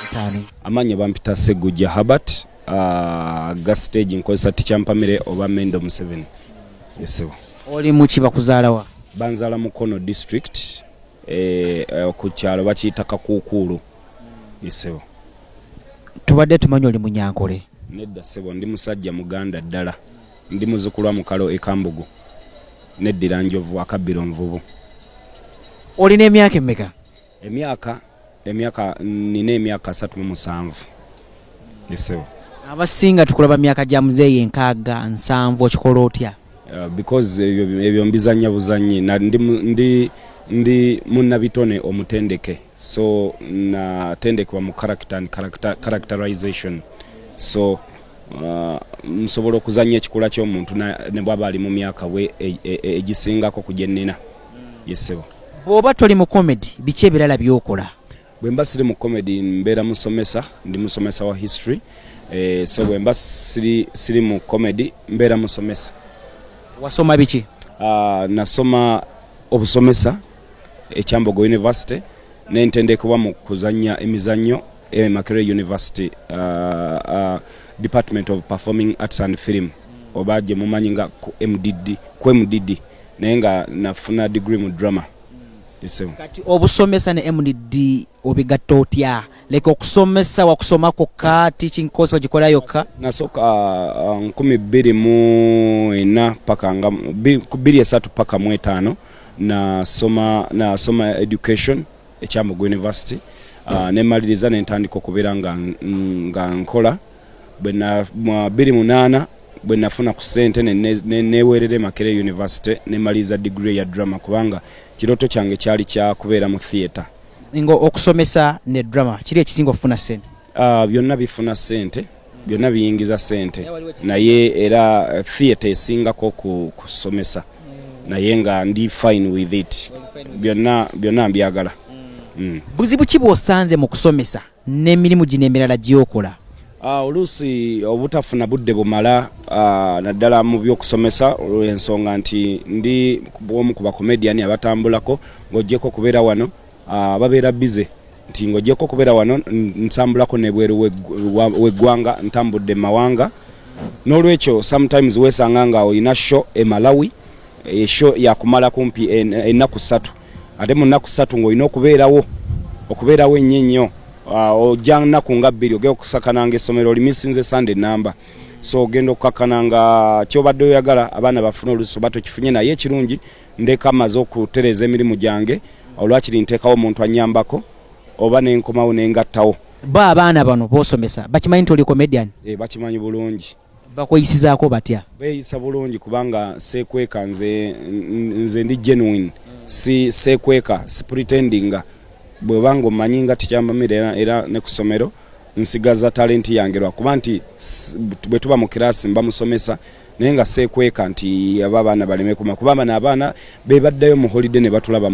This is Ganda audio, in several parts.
Ntaani? Amannya bampita Segujja Herbert. Ga stage nkozesa Tikyampamire oba Mendo Museveni. Esebo. Oli muki? Bakuzaalawa? Banzaala Mukono District, ku kyalo bakiyita Kakuukuulu. Esebo. Tubadde tumanyi oli Munyankole. Nedda ssebo, ndi musajja Muganda ddala. Ndi muzzukulu wa Mukalo e Kambugu, neddira Njovu, akabbiro Nvubu. Olina emyaka emeka? Emyaka nina emyaka 37, esebo. Abasinga tukulaba myaka gya muzeeyi 60, 70. Okikola otya? Because ebyo mbizanya buzanyi. Na ndi munnabitone omutendeke, so natendekebwa mu character and characterization, so nsobola okuzanya ekikula ky'omuntu ne bwaba ali mu myaka bwe egisingako ku gye nnina, yesebo. Bw'oba toli mu comedy, biki ebirala by'okola? Bwe mba siri mu comedy, mbeera musomesa. Ndi musomesa wa history. So bwe mba siri mu comedy, mbeera musomesa. Wasoma biki? Nasoma obusomesa e Kyambogo University, nentendekebwa mu kuzanya emizannyo e Makerere University, Department of Performing Arts and Film, oba gye mumanyi nga ku MDD, ku MDD, naye nga nafuna degree mu drama, esebo. Kati obusomesa ne MDD obigatta otya? Leka okusomesa, wakusoma kwokka? Teaching course wagikola yokka? Nasooka 2004 paka nga 23 paka mu etaano nasoma education e Kyambogo University, nemaliriza nentandika okubeera nga nkola. Bwe mu 2008 bwe nafuna ku ssente, neweerera e Makerere University, nemaliriza degree ya drama, kubanga kirooto kyange kyali kya kubeera mu theatre. Nga okusomesa ne drama, kiri ekisinga okufuna ssente? Byonna bifuna ssente, byonna biyingiza ssente, naye era theatre esingako ku kusomesa, naye nga ndi fine with it. Byonna byonna mbyagala. Buzibu ki bw'osanze mu kusomesa n'emirimu gino emirala gy'okola? Oluusi obutafuna budde bumala, naddala mu byokusomesa, olw'ensonga nti ndi omu ku bakomediani abatambulako. Ng'oggyeko okubeera wano, babeera busy nti ng'oggyeko okubeera wano, ntambulako nebweru w'eggwanga, ntambudde mu mawanga. N'olwekyo sometimes weesanga nga olina show e Malawi, eshow yakumala kumpi ennaku 3, ate mu nnaku 3 ng'olina okubeerawo ennyo ennyo. Ojja nnaku nga 2, ogenda okusakananga essomero olimisinze Sunday namba, so ogenda okukakkana nga kyobadde oyagala abaana bafune oluusi oba tokifunye. Naye ekirungi, ndeka maze okutereeza emirimu gyange, olwakiri nteekawo omuntu anyambako oba nenkomawo nengattawo. Bo abaana bano b'osomesa bakimanyi nti oli comedian? E, bakimanyi bulungi. Bakweyisizaako batya? Beeyisa bulungi, kubanga seekweka. Nze ndi genuine, si seekweka, si pretendinga. Bwebanga omanyi nga Tikyambamire, era ne ku ssomero nsigaza talenti yange, lwakuba nti bwe tuba mu kirasi mba musomesa, naye nga seekweka nti aba abaana baleme kuma, kuba bano abaana be baddayo mu holiday ne batulaba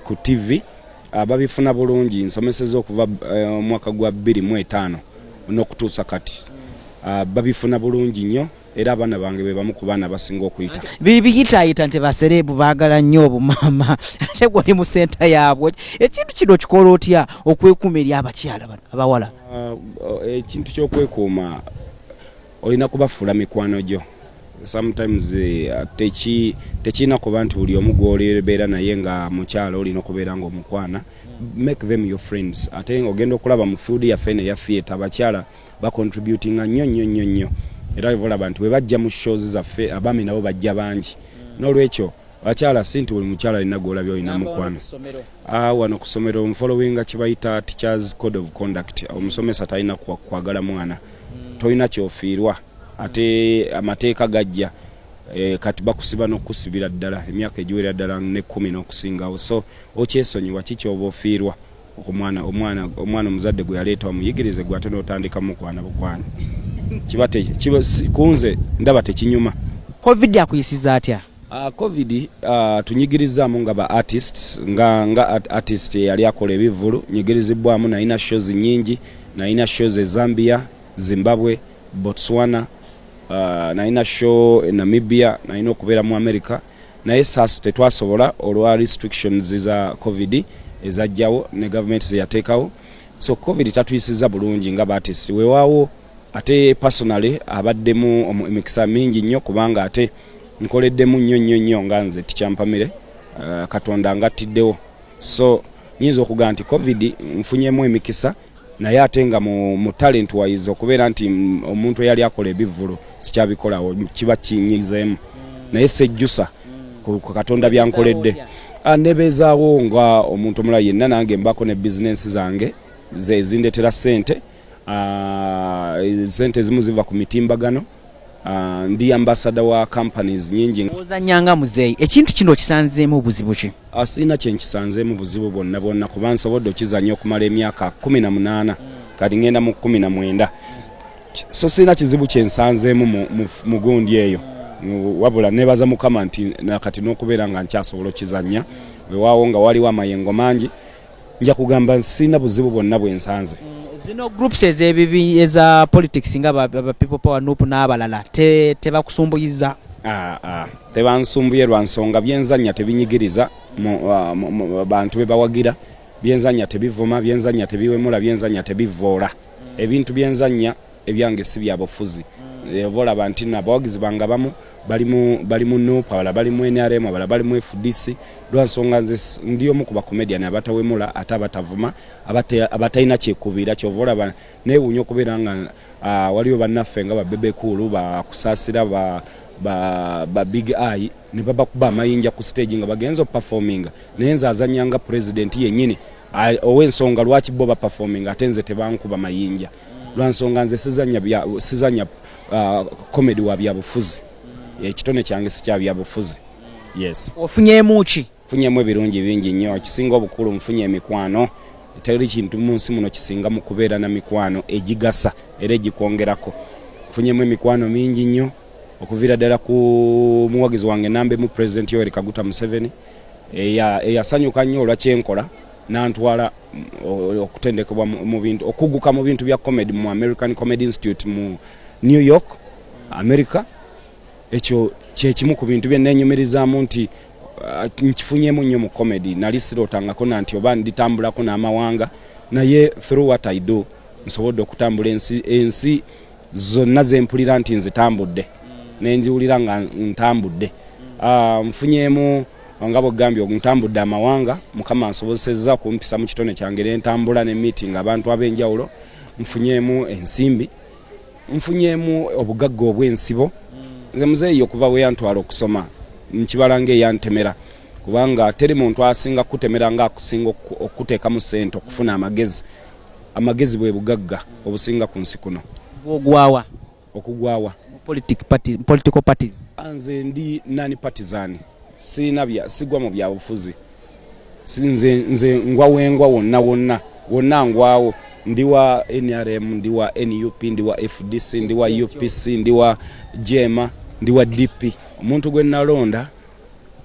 ku TV, babifuna bulungi. Nsomeseza okuva omwaka gwa 2005 n'okutuusa kati. Babifuna bulungi nnyo, era abaana bange be bamu ku baana abasinga okuyita. Biyitaayita nti ba celeb baagala nnyo obumaama, ate gwali mu center yaabwe. Ekintu kino okikola otya okwekuuma eri abakyala bano abawala? Ekintu ky'okwekuuma, olina kubafuula mikwano gyo. Sometimes tekirina kuba nti buli omu gw'olibeera naye nga mukyala olina okubeera nga omukwana. Make them your friends. Ate ogenda okulaba mu field yaffe eno eya theatre, abakyala bacontributinga nnyo nnyo nnyo nnyo, era olaba nti bwe bajja mu shows zaffe, abaami nabo bajja bangi. N'olwekyo abakyala, si nti buli mukyala alina gwolabye olina mukwano. Wano ku ssomero nfollowinga kibayita teachers code of conduct. Omusomesa talina kwagala mwana, tolina kyofiirwa, ate amateeka gajja, kati bakusiba n'okusibira ddala emyaka egiwerera ddala ne 10 n'okusingawo, so okyesonyiwa kikyoba ofiirwa omwana omwana omuzadde gwe yaleeta omuyigirize gwe, ate n'otandika mukwana bukwana, kiba kunze ndaba tekinyuma. Covid akuyisiza atya? Covid tunyigirizaamu nga ba artists, nga artist eyali akola ebivvulu, nyigirizibwamu. Nalina shows nyingi, nalina shows e Zambia, Zimbabwe, Botswana, nalina show e Namibia, nalina okubeera mu America, naye saasu tetwasobola olwa restrictions za Covid. Ezajjawo ne gavumenti zeyateekawo. So COVID tatuyisiza bulungi nga ba artist. Weewaawo ate personally abaddemu emikisa mingi nnyo, kubanga ate nkoleddemu nnyo nnyo nnyo nga nze tikyampamire, Katonda ngattiddewo. So nyinza okugamba nti COVID nfunyemu emikisa, naye ate nga mu talent wise, okubeera nti omuntu eyali akola ebivvulu sikyabikolawo, kiba kinyizeemu, naye sejjusa ku Katonda byankoledde. Nebeezaawo nga omuntu omulala yenna. Nange mbako ne bizinensi zange ze zindetera ssente. Sente ezimu ziva ku mitimbagano. Ndi ambassador wa companies nyingi. Ozanyanga muzeeyi, ekintu kino okisanzeemu obuzibu ki? Siina kyenkisanzeemu buzibu bwonna bwonna, kuba nsobodde okizanya okumala emyaka 18, kati ngenda mu 19, so siina kizibu kyensanzeemu mu gundi eyo. Wabula nebaza Mukama nti nakati n'okubeera nga nkyasobola okizanya, wewaawo nga waliwo amayengo mangi. Nja kugamba siina buzibu bwonna bwensanze. Zino groups ezebibi eza politics nga ba People Power, NUP n'abalala, tebakusumbuyiza? Ah, tebansumbuye lwa nsonga byenzanya tebinyigiriza mu bantu be bawagira. Byenzanya tebivuma, byenzanya tebiwemula, byenzanya tebivoola. Ebintu byenzanya ebyange si bya bufuzi. Oba olaba nti nno abawagizi bange abamu bali mu NUP, abalala bali mu NRM, abalala bali mu FDC, lwa nsonga nze ndi omu ku bacomedian abatawemula ate abatavuma, abatalina kyekubiira. Kyova olaba neewuunya okubeera nga waliwo bannaffe nga ba Bebe Cool, bakusaasira ba Big Eye, ne babakuba amayinja ku stage nga bagenza okuperforminga, naye nze azanya nga president yennyini, ow'ensonga lwaki bo baperforminga ate nze tebankuba mayinja? Lwansonga nze sizanya comedy wa byabufuzi. Ekitone kyange si kya byabufuzi, yes. Ofunyeemu ki? Nfunyemu ebirungi bingi nnyo. Ekisinga obukulu, nfunye emikwano. Teri kintu mu nsi muno kisinga mu kubeera na mikwano egigasa era egikwongerako. Nfunyemu emikwano mingi nnyo, okuviira ddala ku muwagizi wange nambemu, President Yoweri Kaguta Museveni, eyasanyuka nnyo olwa kyenkola nantwala okutendekebwa mu bintu, okuguka mu bintu bya comedy mu American Comedy Institute mu New York, America. Ekyo kyekimu ku bintu byenenyumirizaamu nti nkifunyemu nnyo mu comedy. Nali sirootangako na nti oba nditambulako n'amawanga, naye through what I do nsobodde okutambula ensi zonna zempulira nti nzitambudde, nenjiwulira nga ntambudde. Nfunyemu nga bwegambye, ntambudde amawanga. Mukama nsobozesezza okumpisa mu kitone kyange nentambula ne meeting abantu ab'enjawulo. Nfunyemu ensimbi, nfunyemu obugagga obw'ensibo. Nze muzeeyi okuva bwe yantwala okusoma, nkibala ngaeyantemera, kubanga teri muntu asinga kutemera nga akusinga okuteekamu ssente okufuna amagezi. Amagezi bwe bugagga obusinga ku nsi kuno. Gwogwawa? Okugwawa? Mu political parties. Nze ndi non partisan, siina sigwa mu byabufuzi. Nze ngwa wengwa wonna wonna wonna ngwawo. Ndi wa NRM, ndi wa NUP, ndi wa FDC, ndi wa UPC, ndi wa JEEMA, ndi wa DP. Omuntu gwe nalonda,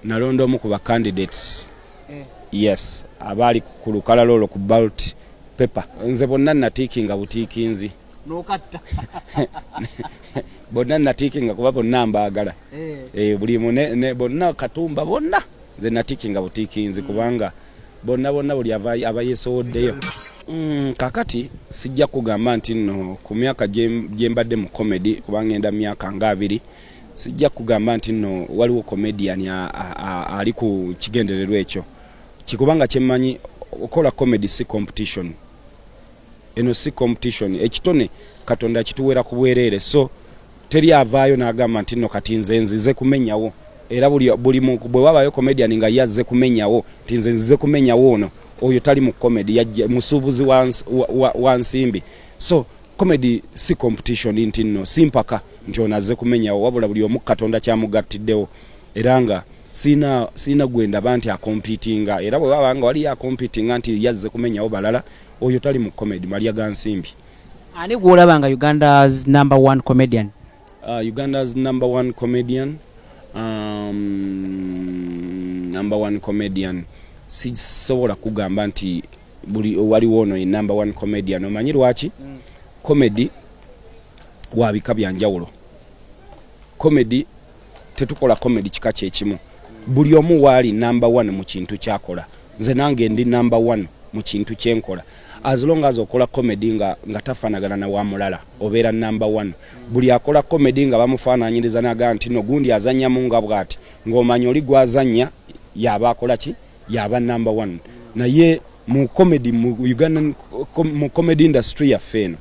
nalonda omu ku ba candidates, yes, abaali ku lukalala olwo ku ballot paper. Nze bonna natiikinga butiikinzi. Nokatta. Bonna natiikinga kuba bonna mbaagala. Buli bonna Katumba, bonna nze natiikinga butiikinzi, kubanga bonna bonna buli aba yeesowoddeyo. Kakati sijja kugamba nti nno ku myaka gye mbadde mu comedy, kubanga ngenda myaka nga 20, sijja kugamba nti nno waliwo comedian ali ku kigendererwa ekyo, kikubanga kyemmanyi okola comedy si competition. Eno si competition. Ekitone Katonda kituweera ku bwereere, so teri avaayo n'agamba nti nno kati nze nzize kumenyawo. Era buli bwe wabaayo comedian nga ye azze kumenyawo, nti nze nzize kumenyawo ono, oyo tali mu comedy, yajja musuubuzi wa nsimbi. So comedy si competition, nti nno si mpaka nti ono azze kumenyawo, wabula buli omu Katonda kyamugattiddewo. Era nga siina gwe ndaba nti akompitinga. Era bwe baba nga waliyo akompitinga nti yazze kumenyawo balala, oyo tali mu comedy, malya ga nsimbi. Ani gwolaba nga Uganda's number one comedian? Uganda's number one comedian, number one comedian, sisobola kugamba nti buli waliwo ono ye number one comedian. Omanyi lwaki? Comedy wa bika byanjawulo. Comedy tetukola comedy kika kyekimu. Buli omu waali number one mu kintu kyakola. Nze nange ndi number one mu kintu kyenkola. As long as okola comedy nga tafaanagana na wa mulala, obeera number one. Buli akola comedy nga bamufaananyiriza naga nti no gundi azannyamu nga bw'ati, ng'omanya oli gw'azannya yaba akola ki, yaba number one. Naye mu comedy, mu Ugandan, mu comedy industry yaffe eno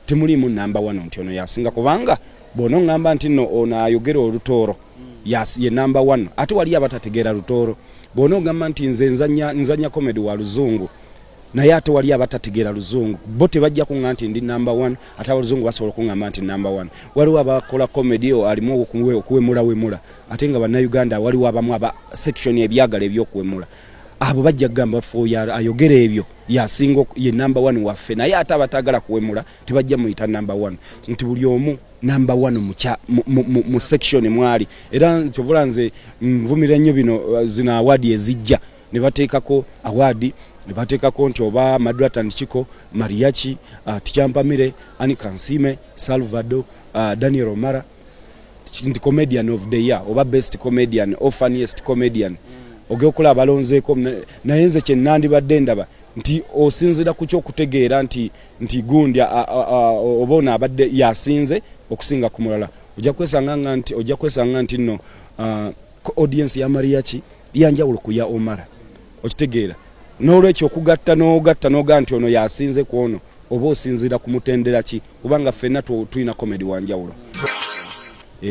temulimu number one nti ono yasinga, kubanga bw'ono ŋŋamba nti nno ono ayogera Olutooro ye number one, ate wali abatategeera Lutooro. Bw'ona ogamba nti nze nzanya comedy wa Luzungu, naye ate wali abatategeera Luzungu, bo tebajja kuŋŋa nti ndi number one, ate Abaluzungu basobola okuŋŋamba nti number one. Waliwo abakola comedy alimu okuwemulawemula, ate nga Bannayuganda waliwo abamu aba section ebyagala ebyokuwemula, abo bajja kugamba ffe oyo ayogera ebyo yasinga, ye number one waffe. Naye ate abatagala kuwemula tebajja muyita number one, nti buli omu number one mu section mwali. Era kyovula nze nvumira nnyo bino zino award ezijja ne bateekako award, ne bateekako nti oba Madrat and Chiko, Mariachi, Tichampamire, Ani Kansime, Salvador, Daniel Omara, nti comedian of the year oba best comedian or funniest comedian. Ogenda okulaba balonzeeko, naye nze kye nandibadde ndaba nti osinziira ku kyokutegeera nti gundi oba ono abadde yasinze okusinga ku mulala, ojja kwesanga nti nno audience ya Mariachi yanjawulo ku ya Omara, okitegeera? N'olwekyo okugatta n'ogatta n'ogaa nti ono yasinze ku ono, oba osinziira ku mutendera ki? Kubanga ffenna tulina comedy wanjawulo.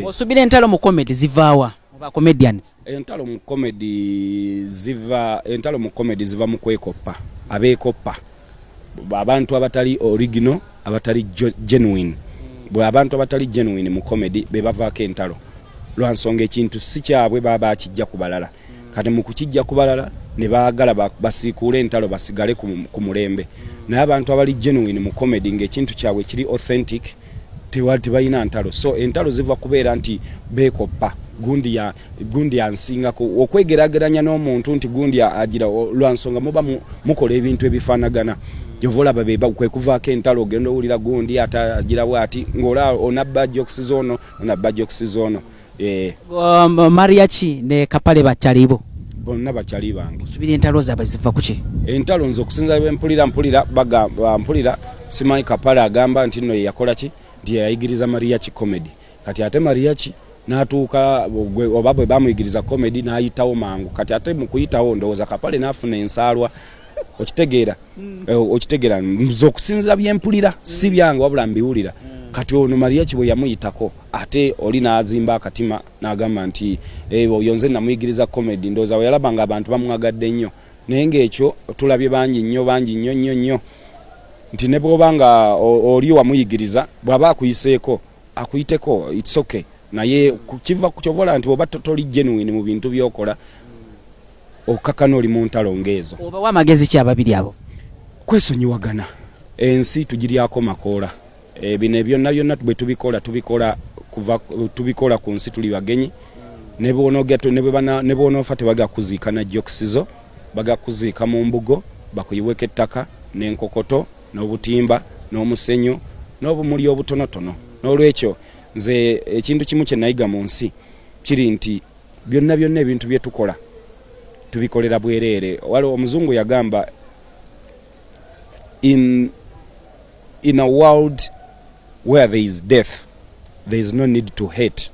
Osubira entalo mu comedy zivaawa mu ba comedians? Entalo mu comedy ziva mu kwekoppa, abeekoppa, abantu abatali original, abatali genuine. Bwe abantu abatali genuine mu comedy be bavaako entalo, lwansonga ekintu si kyabwe, baba bakijja ku balala. Kati mu kukijja ku balala ne baagala basiikuule entalo, basigale ku mulembe. Naye abantu abali genuine mu comedy, ng'ekintu kyabwe kiri authentic, tebalina ntalo. So entalo ziva kubeera nti beekoppa, gundi ya gundi yansingako, okwegerageranya n'omuntu nti gundi agira, lwansonga muba mukola ebintu ebifaanagana. Kyova olaba kwe kuvaako entalo. Ogenda owulira gundi ate agira bwati, ng'ola onabba jokes z'ono, onabba jokes z'ono. Mariachi ne Kapale bakyalibo? Bonna bakyali bange. Osubira entalo zaabwe ziva kuki? Entalo nze okusinza bwe mpulira, mpulira bagamba, mpulira simanyi Kapale agamba nti nno ye yakola ki, nti yayigiriza Mariachi comedy. Kati ate Mariachi n'atuuka oba bwe bamuyigiriza comedy n'ayitawo mangu. Kati ate mu kuyitawo ndowooza Kapale n'afuna ensaalwa, okitegeera? Okitegeera, nze okusinzira byempulira si byange, wabula mbiwulira. Kati ono Mariachi bwe yamuyitako, ate oli n'azimba akatima n'agamba nti oyo nze namuyigiriza comedy. Ndowooza bwe yalaba nga abantu bamwagadde nnyo, naye ng'ekyo tulabye bangi nnyo, bangi nnyo nnyo nnyo, nti ne bw'oba nga oli wamuyigiriza, bw'aba akuyiseeko akuyiteko, it's okay. Naye kiva kyova olaba nti bw'oba toli genuine mu bintu by'okola, okakana oli mu ntalo ng'ezo. Obawa amagezi ki ababiri abo? Kwesonyiwagana. Ensi tugiryako makoola. Bino byonna byonna bwe tubikola, tubikola kuva tubikola ku nsi, tuli bagenyi. Ne bw'onoofa tebaga kuziika na jokes zo, baga kuziika mu mbugo, bakuyiweko ettaka n'enkokoto n'obutimba n'omusenyu n'obumuli obutonotono. N'olwekyo nze ekintu kimu kye nayiga mu nsi kiri nti byonna byonna ebintu bye tukola tubikolera bwereere. Waliwo omuzungu yagamba, In a world where there is death, there is no need to hate,"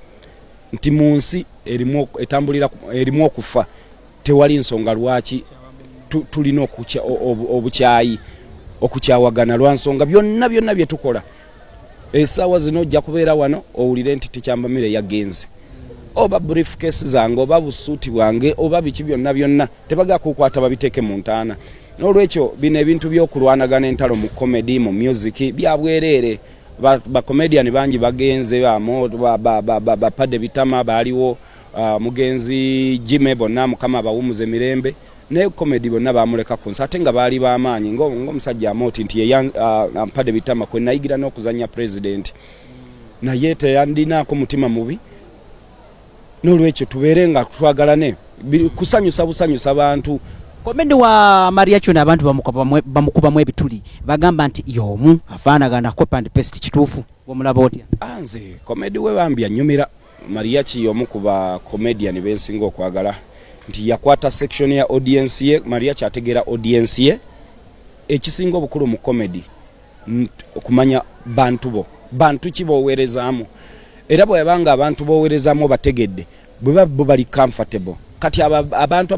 nti mu nsi erimu etambulira erimu okufa, tewali nsonga lwaki tulina obukyayi, okukyawagana, lwansonga byonna byonna bye tukola essaawa zino ojja kubeera wano owulire nti Tikyambamire yagenze, oba briefcase zange, oba busuuti bwange, oba biki byonna byonna, tebaga kukwata babiteeke mu ntaana. N'olwekyo bino ebintu by'okulwanagana, entalo mu comedy, mu music, bya bwereere. Bacomedian bangi bagenze, bapade bitama baaliwo, mugenzi Jime, bonna Mukama abawumuza emirembe. Naye comedy bonna bamuleka ku nsi, ate nga baali b'amaanyi, ng'omusajja Amooti nti yeya Mpade Bitama kwe nayigira n'okuzanya president, naye teyandinaako mutima mubi. N'olwekyo tubeere nga twagalane, kusanyusa busanyusa bantu. Comedy wa Mariachi ono abantu bamukubamu ebituli, bagamba nti y'omu afaanagana, copy and paste. Kituufu? Omulaba otya? Nze comedy we bambi annyumira. Mariachi y'omu ku ba comedian bensinga okwagala. Nti yakwata section ya audience ye. Mariachi ategeera audience ye. Ekisinga obukulu mu comedy okumanya bantu bo, bantu ki boweerezaamu. Era bwebanga abantu boweerezaamu obategedde, bwe baba bo bali comfortable. Kati abantu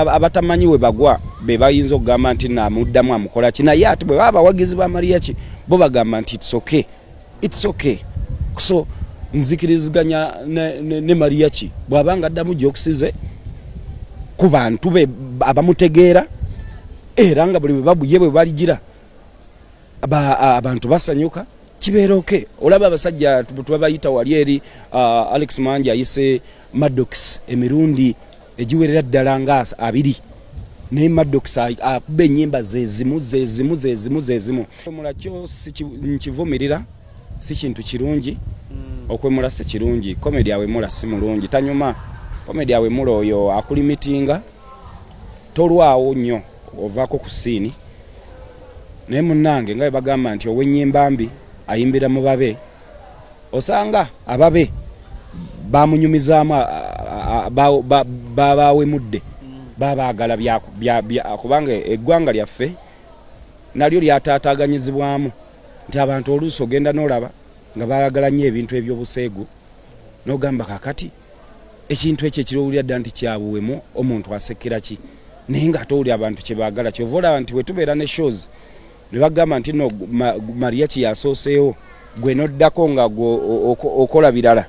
abatamanyi we bagwa be bayinza okugamba nti namuddamu amukola ki, naye ate bwe baba abawagizi ba Mariachi bo bagamba nti it's okay, it's okay. So nzikiriziganya ne Mariachi bw'abanga addamu jokes ze ku bantu be abamutegeera, era nga buli bwe ye bwe baligira abantu basanyuka, kibeera okay. Olaba abasajja tubabayita wali eri, Alex Mangi ayise Maddox emirundi egiwerera ddala nga 20, naye Maddox akuba ennyimba zezimu zezimu zezimu zezimu. Mulakyo nkivumirira, si kintu kirungi. Okwemula si kirungi. Comedy awemula si mulungi, tanyuma. Comedy awemula oyo akulimitinga, tolwawo nnyo ovaako ku scene. Naye munnange, nga bwe bagamba nti ow'ennyimba mbi ayimbira mu babe, osanga ababe bamunyumizaamu, babawemudde, babaagala kubanga eggwanga lyaffe nalyo lyataataaganyizibwamu nti abantu oluusi ogenda n'olaba nga baagala nnyo ebintu ebyobuseegu, n'ogamba kakati ekintu ekyo ekirowulira ddala nti kyabuwemu, omuntu asekera ki? Naye ng'ate owulira abantu kye baagala. Kyova olaba nti bwe tubeera ne shows ne bagamba nti no Mariachi yasooseewo, gwe noddako nga gwe okola birala,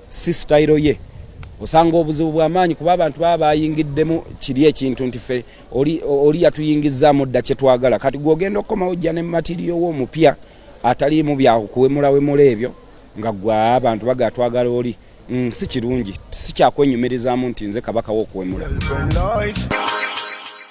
si style ye, osanga obuzibu bw'amaanyi, kuba abantu baba bayingiddemu kiri ekintu nti ffe oli yatuyingizaamu dda kye twagala. Kati gwe ogenda okukomawo ojja ne material wo omupya ataliimu byakuwemulawemula ebyo, nga gwe abantu bagaa twagala oli. Si kirungi, si kyakwenyumirizaamu nti nze kabaka w'okuwemula. Girlfriend lies.